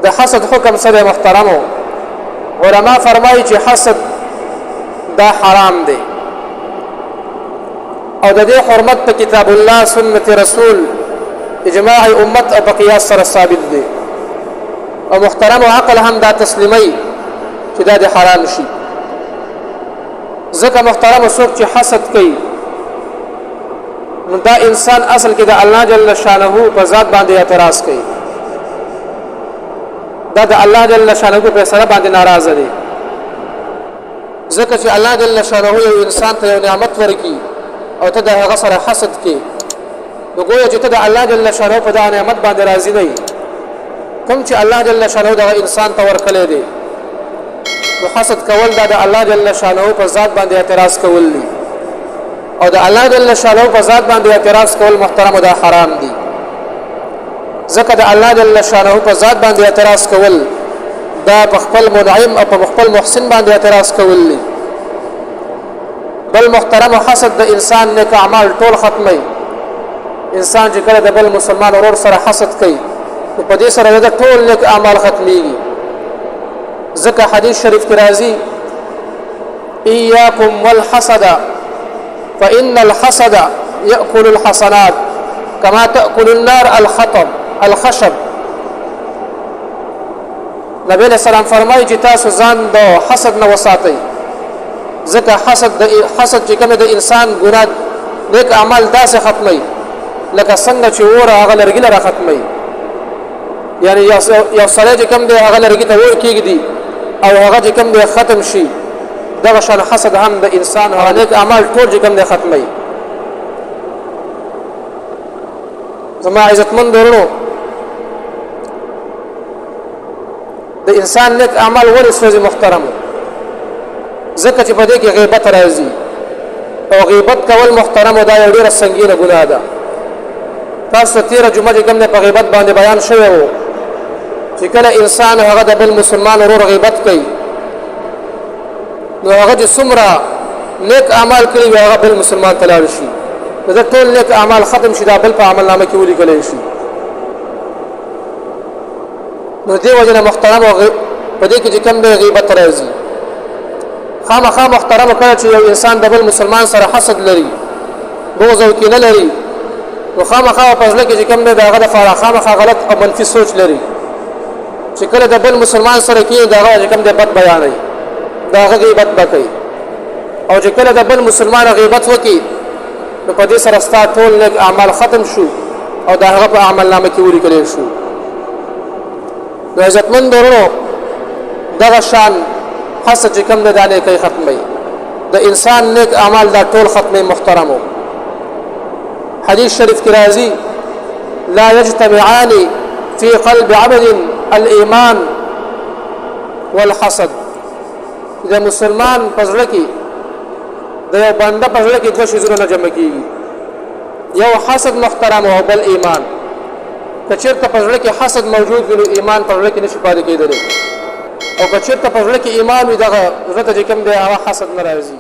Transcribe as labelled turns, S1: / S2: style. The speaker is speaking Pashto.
S1: د حسد حکم سره محترمو علما فرمایي چې حسد دا حرام دی او د دې حرمت په کتاب الله، سنت رسول، اجماع امت او په قیاس سره ثابت دی. او محترم عقل هم دا تسلیمي چې دا د حرام شي، ځکه محترم څوک چې حسد کوي نو دا انسان اصل کې د الله جل شانه په ذات باندې اعتراض کوي، دا د الله جل شانه په فیصله باندې ناراضه دی، ځکه چې الله جل شانه یو انسان ته یو نعمت ورکي او ته د هغه سره حسد کې، نو ګویا چې ته د الله جل شانه په دا نعمت باندې راضي نه یې کوم چې الله جل شانه دغه انسان ته ورکړی دی. نو حسد کول دا د الله جل شانه په ذات باندې اعتراض کول دي، او د الله جل شانه په ذات باندې اعتراض کول محترم دا حرام دي، ځکه د الله جل شانه په ذات باندې اعتراض کول دا په خپل منعم او په خپل محسن باندې اعتراض کول دي. بل محترم حسد د انسان نیک اعمال ټول ختمي. انسان چې کله د بل مسلمان ورور سره حسد کوي نو په دې سره د ټول نیک اعمال ختميږي، ځکه حدیث شریف کې راځي: اياكم والحسد فإن الحسد يأكل الحسنات كما تأكل النار الخطب الخشب. نبی علیہ السلام فرمایي چې تاسو ځان د حسد نه وساتئ، ځکه حسد د حسد چې کوم د انسان ګناه نیک اعمال داسې ختمي لکه څنګه چې اور هغه لرګي لره ختمي. یعنی یو سړی چې کوم دی هغه لرګي ته اور کېږدي او هغه چې کوم دی ختم شي، دغه شان حسد هم د انسان هغه نیک اعمال ټول چې کوم دی ختمي. زما عزتمند ورونو، د انسان نیک اعمال ولې سوځي محترم؟ ځکه چې په دې کې غیبت راځي، او غیبت کول محترم دا یو ډیره سنگینه ګناه ده. تاسو تیره جمعه چې کوم نه په غیبت باندې بیان شوی وو چې کله انسان هغه د بل مسلمان ورور غیبت کوي نو هغه چې څومره نیک اعمال کړي وي هغه بل مسلمان ته لاړ شي، نو دا ټول نیک اعمال ختم شي، دا بل په عمل نامه کې ولیکل شي. نو دې وجه نه محترم په دې کې چې کوم دی غیبت راځي. خامخا محترم کله چې یو انسان د بل مسلمان سره حسد لري، بغض او کینه لري، نو خامخا په زړه کې چې کوم دی د هغه دپاره خامخا غلط او منفي سوچ لري، چې کله د بل مسلمان سره کینې د هغه چې کوم دی بد بیانوي، د هغه غیبت به کوي. او چې کله د بل مسلمان غیبت وکړي نو په دې سره ستا ټول نیک اعمال ختم شو او د هغه په عمل نامه کې ولیکل شو. نو عزتمند ورونو، دغه شان حسد چې کوم دی دا نیکۍ ختموي، د انسان نیک اعمال دا ټول ختموي. محترمو، حدیث شریف کې راځي: لا يجتمعان في قلب عبد الايمان والحسد. د مسلمان په زړه کې، د یو بنده په زړه کې دوه شیزونه نه جمع کیږي، یو حسد محترم او بل ایمان. که چېرته په زړه کې حسد موجود وي نو ایمان په زړه کې نشي پاتې کېدلی، او که چېرته په زړه کې ایمان وي دغه زړه ته چې کوم دی هغه حسد نه راځي.